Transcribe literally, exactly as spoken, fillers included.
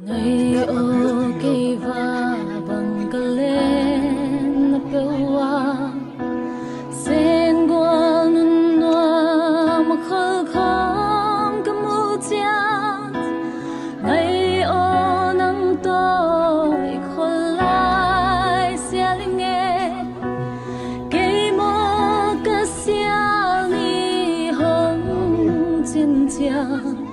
Ngai o kei va bang ka len na pe wa. Sen gual nun nuam khol khom ka mu chiat. Ngai o nang toh i khol lai sia li nge. Kei mo ka sia ni hong chin chiat.